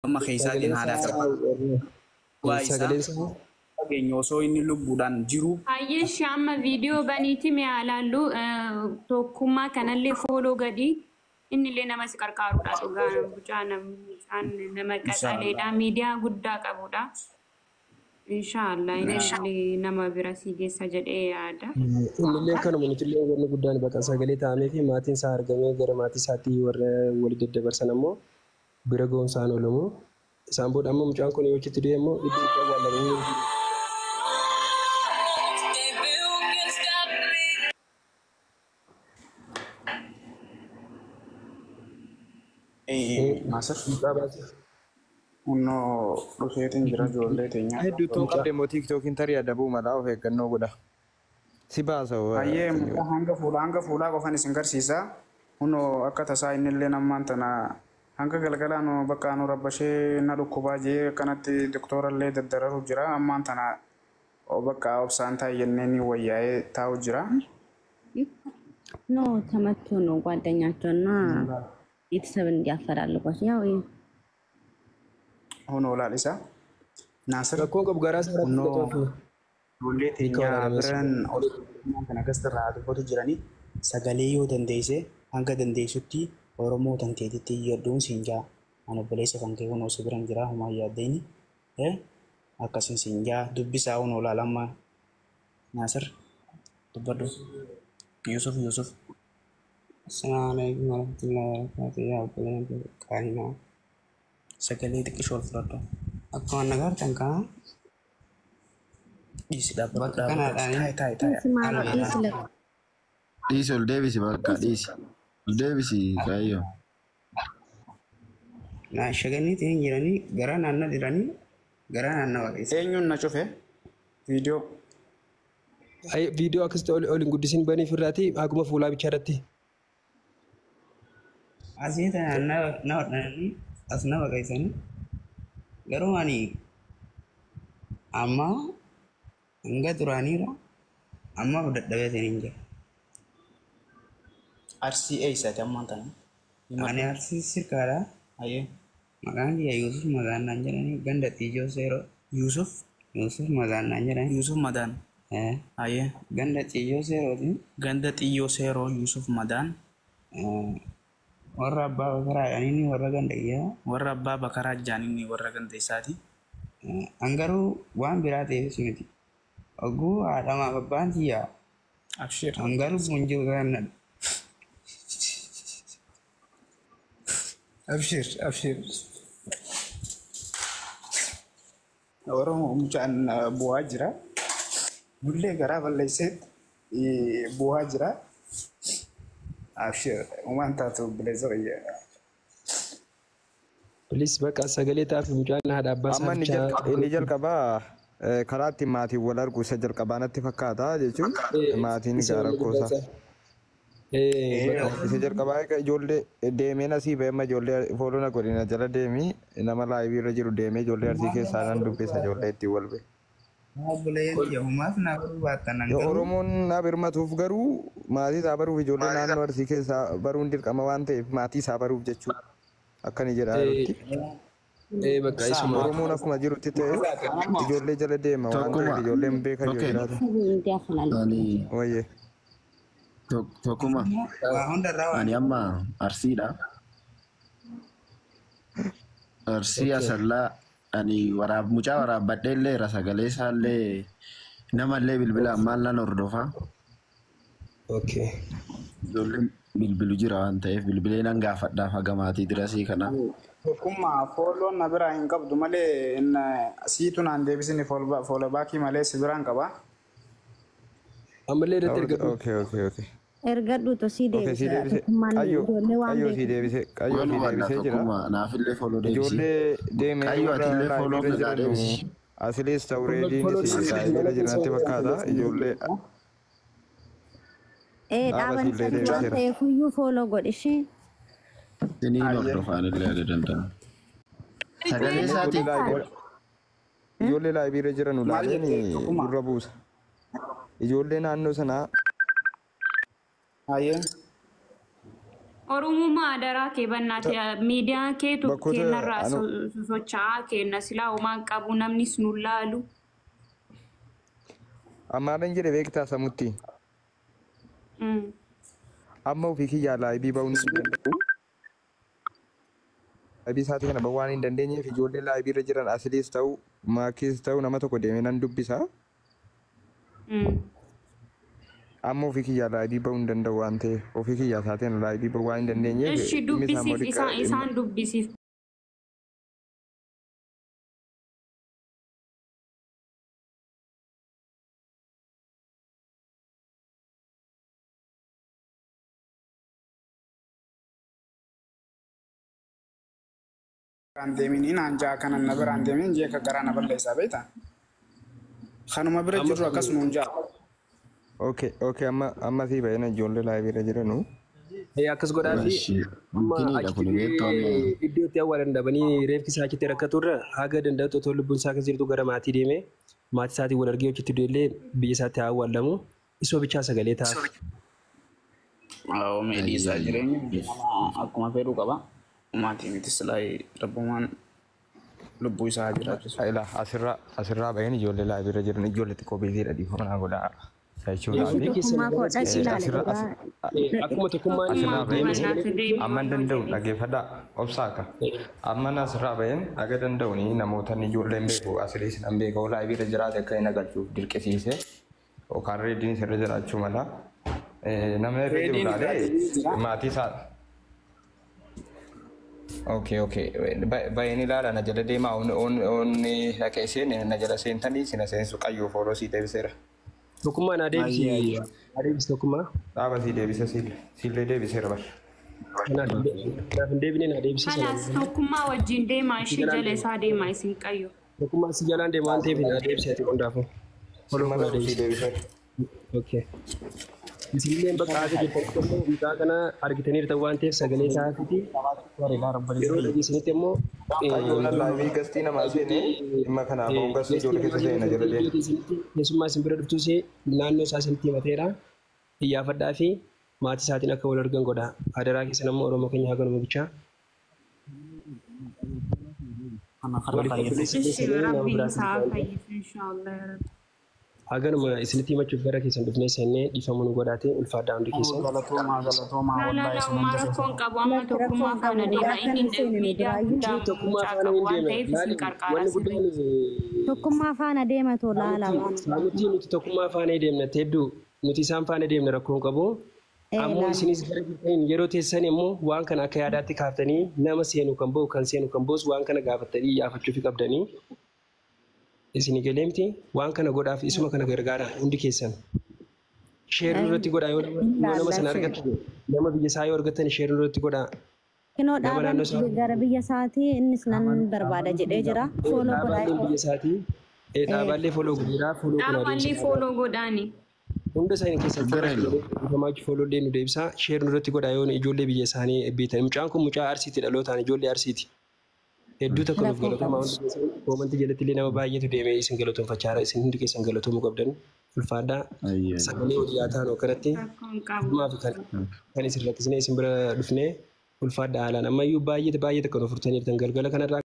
Amma keessaatiin Sagaleen haadhaa isaa abbaa isaa sagaleen isaa fageenya osoo inni lubbuudhaan jiru Hayyeeshi amma viidiyoo baniiti mi'a laallu tokkummaa kanallee fooloo gadi innillee nama si qarqaarudha dhugaa mucaan mucaan nama qaxaleedha miidiyaa guddaa qabudha. Inshaallah innillee nama bira si geessa jedhee yaada. Innillee kanuma nutillee wanni guddaan bakka sagalee ta'amee fi maatiin isaa argamee gara maatii isaatti warra wali daddabarsan ammoo bira ga'umsaan oolamu. Isaan booda ammoo mucaan kun yoo achitti du'e ammoo iddoo itti awwaalamee Naasir mucaa baasee. Hunnoo dhufeetiin jira ijoollee teenyaa. Hedduu ta'uu qabde immoo tiiktookiin tarii adabuu mala of eeggannoo godha. Si baasa. Hayyee mucaa hanga fuulaa qofan isin garsiisa. Hunoo akka tasaa innillee ammaan tana hanga galgalaa nu bakka nu rabbashee na dhukkubaa jee akkanatti doktorallee daddararu jira. Ammaan tana bakka obsaan taa'e jennee ni wayyaa'ee taa'u jira. ኖ ተመቶ ነው ጓደኛቸው እና ቤተሰብ እንዲያፈላልጓቸው ያው Hunoo laal isa. Naasir Rakkoon qabu garaa isaa irratti hunoo fudhatuuf ijoollee hiika teenyaa waraabessu. biran ol kana gasirraa dubbatu jiranii sagalee yoo dandeesse hanga dandeessutti Oromoo tanteetitti iyyadhuun siin jaa. Ani obboleessa kan kee kunoo si biran jira homaa yaaddeeni. Akkasiin siin jaa dubbisaa hunoo laal amma Naasir dubbadhu. Yusuf Yusuf. Assalamu alaikum warahmatullahi wabarakatuh. Yaa obboleen qaalimaa. Sagalee xiqqishoo ol fudhadhu. Akkuma nagartan kana Dhiisi dhaabbadhu bakka dhaabbadhu. kanaadhaan Taa'i taa'i taa'i. ማሮ ana Dhiisi ol deebisi bakka dhiisi. Ol deebisi kaayyoo. na shaganiitiin jiranii gara naannoo jiranii gara naannoo waaqessa. Eenyuun na cufe? Viidiyoo. Viidiyoo akkasitti ol ol hin guddisin baniif irraati haguma fuulaa bichaa irratti. Asii tana na hodhanii as na baqaysanii garuu ani amma hanga duraaniira amma dadhabeetiin hin jira. Arsii eessaati ammaan tana? Ani arsii sirkaadha. Hayyee. Maqaan kiyya Yuusuf Madaannaan jedhanii ganda Xiijoo Seeroo. Yusuf Yuusuf Madaannaan jedhanii. Yusuf Madaan. Hayyee. Ganda Xiijoo Seerooti. Ganda Xiyyoo Seeroo Yusuf Madaan. Warra abbaa bakaraa jedhanii warra ganda kiyyaa. Warra abbaa Bakaraa Jaaninni warra ganda isaati. An garuu waan biraa ta'eefis miti. Oguu haadhamaaf abbaan kiyyaa. Abshir. An garuu kun jiru kana. Abshir abshir. Oromoo mucaan bu'aa jira. Nullee garaa balleessee bu'aa jira. Abshir waan taatu obboleessa wayya. Please bakka sagalee ta'aaf mucaan haadha abbaa isaa Amma inni bichaa. inni jalqabaa karaa ittiin maatiin wal argu isa jalqabaa natti fakkaata jechuun maatiin Isa egaa wanni rakkoo guddaan isaa. isaa. Bakka Isa jalqabaa egaa ijoollee deemeen asii ba'e amma ijoollee fooloo na godhina jala deemii nama laayivii irra jiru deemee ijoollee arsii keessaa nan dubbisa ijoollee ittiin wal ba'e. Obboleeyyan kiyya homaaf naa godhuu baattan an Yoo garuu Oromoon na birmatuuf garuu maatii isaa baruuf ijoollee naannoo arsii keessaa baruun dirqama waan ta'eef maatii isaa baruuf jechuudha. Akka inni jedhaa jirutti. Bakka isuma. Oromoon akkuma jirutti ta'e ijoollee jala deema waan Tokkuma. ta'eef ijoolleen beekan yoo Okay. jiraatu. እንዲያፈላልጉ Ani Wayyee. tokkuma. waa hundarraa waan Ani amma Arsiidha. Arsii Asallaa ani waraab mucaa waraabbadhee illee irra sagalee isaallee namallee bilbilaan maal nan hordofa. Okay. Ijoolleen bilbilu jira waan ta'eef bilbilee nan gaafadhaaf haga maatii dirasii kana. Tokkummaa fooloon na biraa hin qabdu malee siitu naan deebisini foolo baakii malee si biraan qaba. Ammallee irratti ergadhu. Okay. ergadhuutu si Okay, si deebisa deebise. tokkummaan Qayyoo ijoollee waan qayyoo si beekuuf deebise. Qayyoo Wal si hubanna deebisee jira. tokkummaa naafillee foloo deebisi. Ijoollee deemee Qayyoo warra atillee laayivii foloo irra irraa jiran deebisi. asilis Foloo ta'ureediinis laayivii irra jiran natti fakkaata. Ijoollee dhaaba dhaaban siillee isaanii waan deebiseera. ta'eefuyyuu fooloo godhi ishee. Isiniin hordofaan illee haga danda'amu. Sagalee isaatiin Ijoollee laayivii irra jiran Maal ulaaleen jettee tokkummaa? gurra buusa. Ijoollee naannoo sanaa Hayyee. Oromummaa adaraa kee bannaati miidiyaa keetu Bakkoota kennarraa anu socho'aa kenna silaa homaan qabu namnis nu laalu. Ammaalan jedhe beektaa samutti. Amma ofii kiyyaa laayibii ba'uun hin danda'u. Laayibii isaatii kana ba'uu waan hin dandeenyeef ijoollee laayibii irra jiran asiliis ta'u maakiis ta'u nama tokko deemee nan dubbisa. Amma ofii kiyyaa laayibii ba'uu hin danda'u waan ta'eef ofii kiyyaa isaatiin laayibii ba'uu waan hin dandeenyeef Ishi dhimmi isaa immoo dubbisiif xiqqaa isaan dubbisiif. Biraan deemini naan ja'a kanan na biraan deemin jee akka garaa na balleessaa beektaa? Kanuma bira Amma jirru akkas nuun ja'a. Okay, okay, amma amma sii baay'ina ijoollee laayibii irra jiranu. Akkas godhaa fi Eshi amma intiniidha achitti kun beektu amma. iddoo itti awwaalan dhabanii reefki isaa achitti rakkatu irra haga danda'u otoo lubbuun isaa keessa jirtu gara maatii deemee maatii isaatiin wal argee achitti du'ellee biyya isaatti haa awwaalamu. Isoo bichaa sagalee ta'a. Meedhii isaa jireenya nama akkuma fedhu qaba. Maatii miti silaa rabbumaan lubbuu isaa jiraachisu. Ila asirraa asirraa baay'een ijoollee laayibii irra jiran ijoollee xiqqoo beeziidha dhiifama naa godhaa jechuudhaaf. Hundi keessan Tokkummaa gara koo dhaqi ilaali Asirraa dhugaa. akkuma tokkummaan asirraa Tokkummaa koo baay'een deemee sagalee bannaati deemi amma hin walloo danda'u jedhi. dhaggeeffadhaa obsaa akka amma asirraa baay'een aga danda'uuni namoota ijoolleen beeku asiriis nan beeku laayibii irra jiraate akka hin agarchuuf dirqisiise yookaan reediin irra jiraachuu mala. Namni irra jiru Reediin laalee irraa jira. maatii isaa. Okay, okay. Baay'een ilaala na jala deemaa onni dhaqee seene na jala seentanii sina seensu qayyoo fooloo sii deebiseera. Tokkummaa naa deebisi. Naa deebisi tokkummaa. Dhaaba sii deebise siillee deebiseera bar. Kanaaf hin deebine naa deebisi Kalaas sana. tokkummaa wajjin deemaa ishee jala isaa deemaa isin qayyo. Tokkummaa si jalaan deema waan ta'eef naa deebisi ati hundaafuu. Foloo Simma naa garuu sii deebisi. deebiseera. Okay. Isinillee bakka haati jirtan immoo mucaa kana argitaniirta waan ta'eef sagalee isaatiiti. Yeroo dhageessanitti immoo Qayyoon laayibii gastii namaa seenee dhimma kanaaf oon gastii ijoollee keessa seena jala deema. Keessummaa isin bira dhuftus naannoo isaa isinitti himateera. Iyyaafadhaa fi maatii isaatiin akka wal argan godha. Adaraa keessan ammoo Oromoo keenya haa ganama bichaa. Kana karra Waliif fayyadu. obboleessa Ishi keessanii nama rabbiin biraatiin isaa ta'an. fayyisu inshaallah yaa rabbi. Haganuma isinitti himachuuf gara keessan dhufnee seennee dhiifama nu godhaatee ulfaadhaa hundi keessan. Galatoomaa galatoomaa Laa laa wallaahi laa isin homaa hunda rakkoon keessan. qabu amma Lakki tokkummaa rakkoon faana qabu deema dhugaa inni kan seene nu miidiyaa biraayyuu. guddaa Tokkummaa mucaa faana qabu hin waan deema. ta'eef isin Laali qarqaara wanni sirrii. guddaan Tokkummaa faana deema too laala waan. Saamutti nuti tokkummaa faana deemna hedduu nuti isaan faana deemna rakkoon qabu. Ee Ammoo laala. isinis gara jirtaniin yeroo teessan immoo waan kana akka yaadaatti kaaftanii nama seenu kan ba'u kan seenu kan ba'us waan kana gaafattanii iyyaafachuufi qabdanii. Isin galee miti waan kana godhaaf isuma kana gargaara hundi keessan. Sheeruu irratti godhaa yoo nama sana argattan nama biyya isaa yoo argattan sheeruu irratti godhaa. Kinoo Nama dhaaban naannoo isaa gara biyya isaatii innis nan barbaada jedhee jira. Fooloo godhaa. dhaabaallee biyya isaatii dhaabaallee foloo godheeraa foloo kun Dhaabaallee adeemsa. fooloo godhaani. Hunda isaanii keessaa ችግር የለውም። dhiifamaachi fooloo illee nu deebisa. Sheeruu irratti godhaa yoo ijoollee biyya isaanii beektan. Mucaan kun mucaa Arsiiti dhalootaan ijoollee Arsiiti. Hedduu takka nuuf Rakkoon galatoomaa qabu. hundi keessan koomantii jalatti illee nama baay'eetu deemee isin galatoonfachaa jira. Isin hundi keessan galatoomuu qabdan. Ulfaadhaa Ayyee. sagalee hojii haa taanu akkanatti. Rakkoon qabu. Dhumaaf kan isin rakkisnee isin bira dhufnee ulfaadhaa haalaan ammayyuu baay'ee baay'ee takka nuuf furtaniirtan galgala kanarraa.